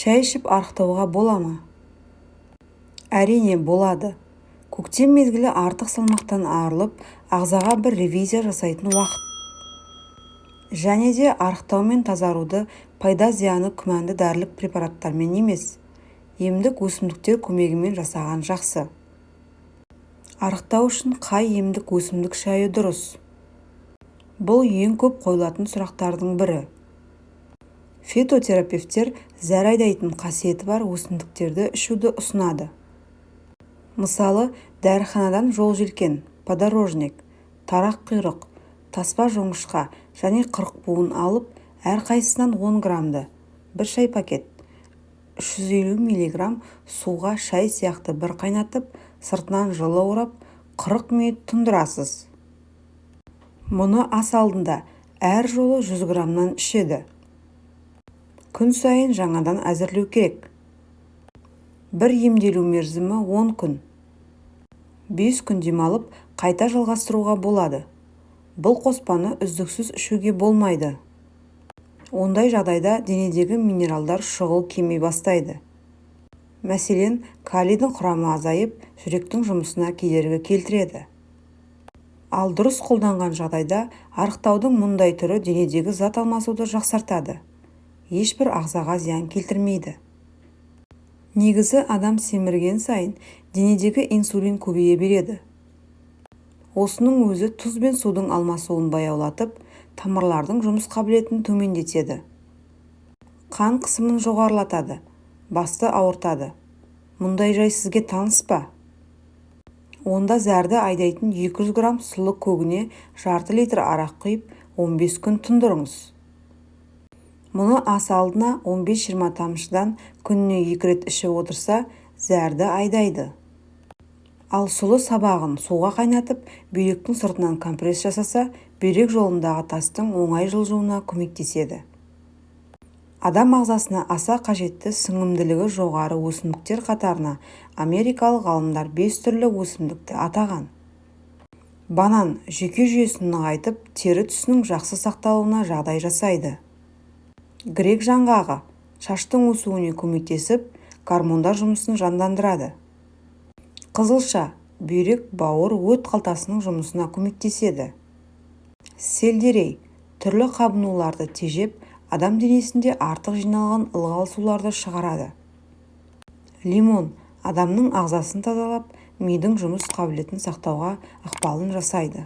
Шай ішіп арықтауға бола ма? Әрине, болады. Көктем мезгілі артық салмақтан арылып, ағзаға бір ревизия жасайтын уақыт. Және де арықтау мен тазаруды пайда-зияны күмәнді дәрілік препараттармен емес, емдік өсімдіктер көмегімен жасаған жақсы. Арықтау үшін қай емдік өсімдік шайы дұрыс? Бұл ең көп қойылатын сұрақтардың бірі. Фитотерапевтер зәр айдайтын қасиеті бар өсімдіктерді ішуді ұсынады. Мысалы, дәріханадан жолжелкен, подорожник, тарақ құйрық, таспа жоңышқа және қырықбуын алып, әрқайсысынан 10 граммды, бір шай пакет, 350 миллиграмм суға шай сияқты бір қайнатып, сыртынан жылы орап, 40 минут тұндырасыз. Мұны ас алдында әр жолы 100 граммнан ішеді. Күн сайын жаңадан әзірлеу керек. Бір емделу мерзімі 10 күн. 5 күн демалып, қайта жалғастыруға болады. Бұл қоспаны үздіксіз ішуге болмайды. Ондай жағдайда денедегі минералдар шұғыл кеми бастайды. Мәселен, калийдің құрамы азайып, жүректің жұмысына кедергі келтіреді. Ал дұрыс қолданған жағдайда арықтаудың мұндай түрі денедегі зат алмасуды жақсартады. Ешбір ағзаға зиян келтірмейді. Негізі адам семірген сайын денедегі инсулин көбейе береді. Осының өзі тұз бен судың алмасуын баяулатып, тамырлардың жұмыс қабілетін төмендетеді. Қан қысымын жоғарылатады, басты ауыртады. Мұндай жай сізге таныс па? Онда зәрді айдайтын 200 грамм сұлы көгіне жарты литр арақ құйып, 15 күн тұндырыңыз. Мұны ас алдына 15-20 тамшыдан күніне 2 рет ішіп отырса, зәрді айдайды. Ал сұлы сабағын суға қайнатып, бүйректің сыртынан компресс жасаса, бүйрек жолындағы тастың оңай жылжуына көмектеседі. Адам ағзасына аса қажетті сіңімділігі жоғары өсімдіктер қатарына америкалық ғалымдар 5 түрлі өсімдікті атаған. Банан жүйке жүйесін нығайтып, тері түсінің жақсы сақталуына жағдай жасайды. Грек жаңғағы шаштың өсуіне көмектесіп, гормондар жұмысын жандандырады. Қызылша бүйрек, бауыр, өт қалтасының жұмысына көмектеседі. Сельдерей түрлі қабынуларды тежеп, адам денесінде артық жиналған ылғал суларды шығарады. Лимон адамның ағзасын тазалап, мидың жұмыс қабілетін сақтауға ықпалын жасайды.